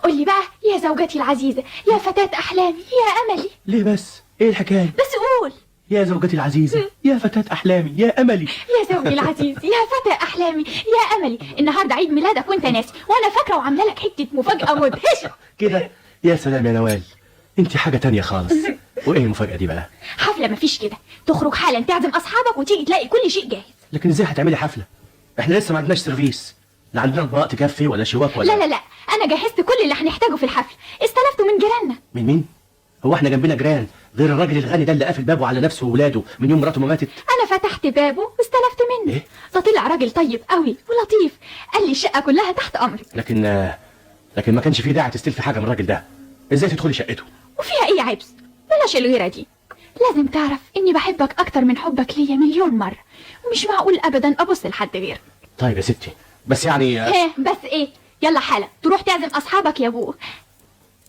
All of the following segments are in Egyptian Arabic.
قولي بقى يا زوجتي العزيزة، يا فتاة احلامي، يا املي. ليه بس؟ ايه الحكاية؟ بس قول. يا زوجتي العزيزة، يا فتاة احلامي، يا املي. يا زوجي العزيز، يا فتى احلامي، يا املي، النهارده عيد ميلادك وانت ناسي، وانا فاكره وعامله لك حتة مفاجاة مدهشه. كده؟ يا سلام يا نوال، انت حاجة تانية خالص. وايه المفاجاة دي بقى؟ حفلة مفيش كده، تخرج حالا تعزم اصحابك وتيجي تلاقي كل شيء جاهز. لكن ازاي هتعملي حفلة؟ احنا لسه ما عندناش سيرفيس، لا عندنا اطباق تكفي ولا شواك ولا. لا لا لا، انا جهزت كل اللي هنحتاجه في الحفل، استلفته من جيراننا. من مين؟ هو احنا جنبنا جيران غير الراجل الغني ده اللي قافل بابه على نفسه وولاده من يوم مراته ما ماتت؟ انا فتحت بابه واستلفت منه. إيه؟ ده طلع راجل طيب قوي ولطيف، قال لي الشقة كلها تحت امرك. لكن ما كانش فيه داعي تستلفي حاجة من الراجل ده. ازاي تدخلي شقته؟ وفيها ايه يا عبس؟ بلاش الغيرة دي. لازم تعرف اني بحبك اكتر من حبك ليا مليون مرة، ومش معقول ابدا ابص لحد غيرك. طيب يا ستي، بس يعني. ايه بس ايه؟ يلا حالا تروح تعزم اصحابك يا ابوه.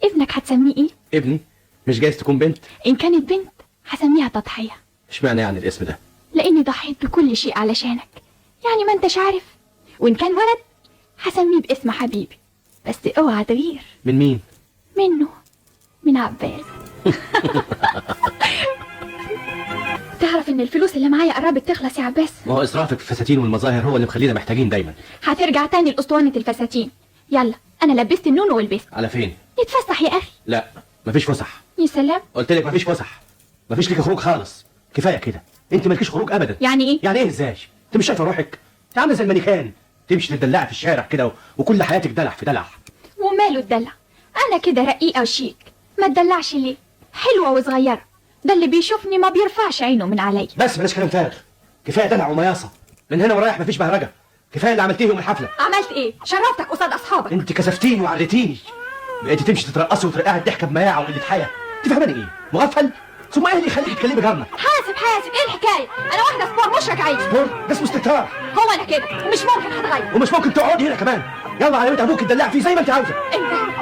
ابنك هتسميه ايه؟ ابني؟ مش جايز تكون بنت؟ ان كانت بنت هسميها تضحية. اشمعنى يعني الاسم ده؟ لاني ضحيت بكل شيء علشانك، يعني ما انتش عارف. وان كان ولد هسميه باسم حبيبي، بس اوعى تغير. من مين؟ منه، من عباس. تعرف ان الفلوس اللي معايا قربت تخلص يا عباس؟ ما هو اسرافك في الفساتين والمظاهر هو اللي مخلينا محتاجين دايما. هترجع تاني لاسطوانه الفساتين. يلا انا لبست النون ولبست. على فين؟ نتفسح يا اخي. لا مفيش فسح. يا سلام، قلت لك مفيش فسح، مفيش ليك خروج خالص. كفاية كده، انت مالكيش خروج ابدا. يعني ايه؟ يعني ايه ازاي؟ انت مش شايفه روحك؟ انت عامله زي المانيكان، تمشي تدلعي في الشارع كده وكل حياتك دلع في دلع. وماله الدلع؟ انا كده رقيقه وشيك، ما تدلعش ليه؟ حلوة وصغيره، ده اللي بيشوفني ما بيرفعش عينه من عليا. بس بلاش كلام فارغ، كفاية دلع ومياصه. من هنا ورايح مفيش بهرجة، كفاية اللي عملتيه يوم الحفلة. عملت ايه؟ شرفتك قصاد اصحابك. انت كسفتيني وعريتيني، بقيتي تمشي تترقصي وترقعي الضحكة بمياعه وقلة حياة. انت فاهماني ايه؟ مغفل؟ ثم ايه اللي يخليك تكلمي جارنا؟ حاسب حاسب، ايه الحكاية؟ انا واحدة سبور مش رجعية. سبور؟ ده اسمه استهتار. هو انا كده ومش ممكن هتغير. ومش ممكن تقعدي هنا كمان. يلا على بيت ابوك تدلعي فيه زي ما انت عاوزه. انت